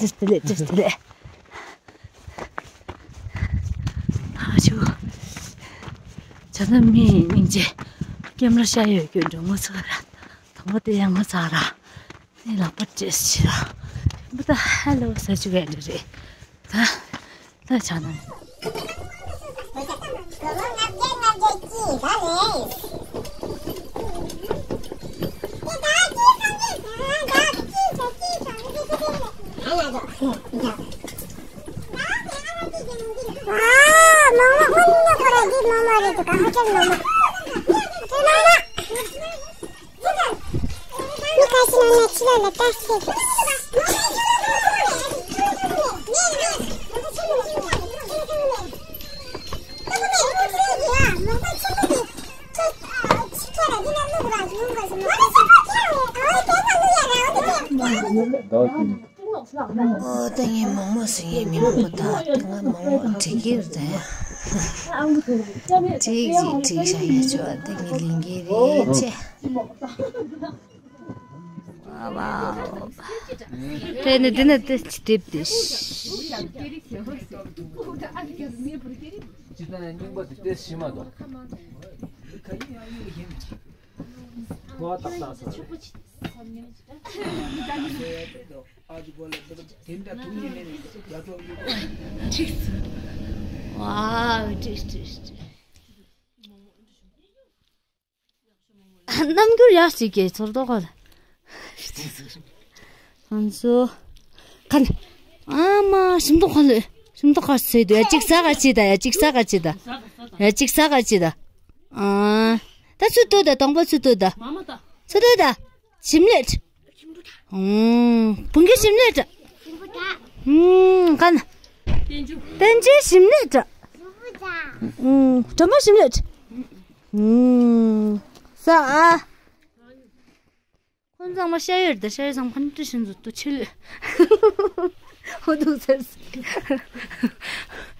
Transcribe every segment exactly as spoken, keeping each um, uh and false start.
ཏིས་ཏི་ལེ་ཏིས་ཏི་ལེ། ཨ་ཆུ། ཇ་ན་མི་སྙིང་རྗེ། སྐྱེམས་ལ་ཤ་ཡོད་རྒྱུ་འགྲོ་ངོ་ཚ་ར། དང་པོ་དེ་ཡང་ངོ་ཚ་ར། ནི་ལག་པ་བྲེས་ཤི་ར། བུ་ད་ཧ་ལོ་ཟེར་ཆུ་གས་འདྲ་རེད། ད། ད་ཆ་ན། ཨོ་ད་ངས་མོག་མོག་ཟེར་ངའི་མིང་པོ་ད་ང་མོག་མོག་བྲིས་ཀྱི་རེད། བྲིས་ཀྱི་བྲིས་བཞག་ཡ་ཆོག་ད་ངས་ལིང་གི་རེད་ཅེ། ཝའོ། དེ་ནི་འདི་ནི་དེ་ཅི་དེབ་དེ། ཅི་ལྟར་ན་རྙིང་པ་དེ་ཏོག་ཙམ་ཞིམ་མ་གཏོགས། ཁོ་ཏག་ཏག་ས་རེད། ཝའོ། ཏིས་ཏིས་ཏིས། རྣམ་འགྱུར་ཡག་ཅིག་གི་ཚོར་དོགས་ག་ལ། ང་ཚོ། ག་ལ། ཨ་མ་ཞིམ་མདོག་ག་ལ། ཞིམ་མདོག་ག་ཟེར་དུ་ཡ་གཅིག་ཟ་ག་ཅི་ད་ཡ་གཅིག་ཟ་ག་ཅི་ད། ཡ་གཅིག་ཟ་ག་ཅི་ད། ཨ། ད་ཚུར་ལྟོས་ད་དང་པོ་ཚུར་ལྟོས་ད། ཚུར་ལྟོས་ད། ཞིམ་ལེ། ཨུམ། བུང་གི་ཞིམ་ལེ་འདྲ། ཨུམ། ག་ན། པན་ཅི་ཞིམ་ལེ་འདྲ། ཨུམ། གྲོ་མ་ཞིམ་ལེ་འདྲ། ཨུམ། ས་ཨ། ཁོང་ཚང་མ་ཤ་ཡོད་ད་ཤ་ཡོད་ཚང་མ་ཁོང་ཁྲི་ཤིན་ཟུར་དུ་ཆི་ལུས། ཧོ་དུག་ཟེར།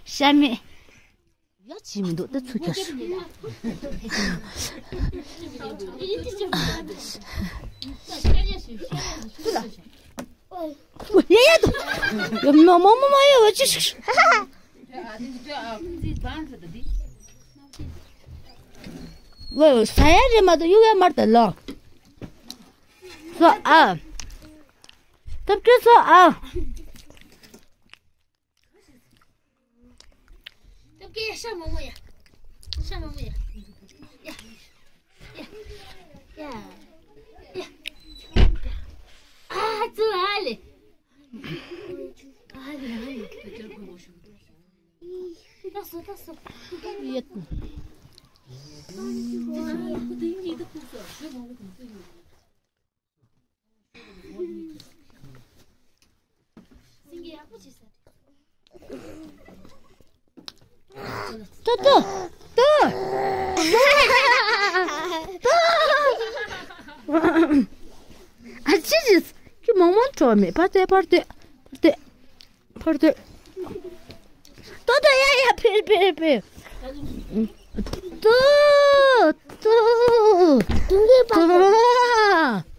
ཤ་མེད། ཡ་ཅི་མི་འདུག་ད་ཚུར་ཁྱེར། ཡ་ཡ་འདུག་ཡ་མ་མ་མ་མ་ཡ་བ་ཅི་ཞིག་ཝེ་ཟ་ཡ་རེད་མ་གཏོགས་གཡུག་ཡ་མ་རེད་ད་ལོ། སོ་ཨ། སྟབས་ཀྱིས་སོ་ཨ། སྟབས་ཀྱིས་ཤ་མང་པོ་ཡ། ཤ་མང་པོ་ཡ། ཡ། ཡ། ཡ། ཡ། ཨ་ཙི་ཨ་ལེ། ཨ་ལེ་ཨ་ལེ། ལྟ་སོ་ལྟ་སོ། ཡ། ཏོ་ཏོ་ཏོ། ཨ་ཅི་ཅི། ཁྱི་མང་མང་འཕྲོ་མེད་ཕར་ལྟོས་ཕར་ལྟོས་ཕར་ལྟོས། ཕར་ལྟོས། ཏོ་ཏོ་ཡ་ཡ་ཕེར་ཕེར་ཕེར། ཏོ་ཏོ། དུང་གི་པ། ཏོ།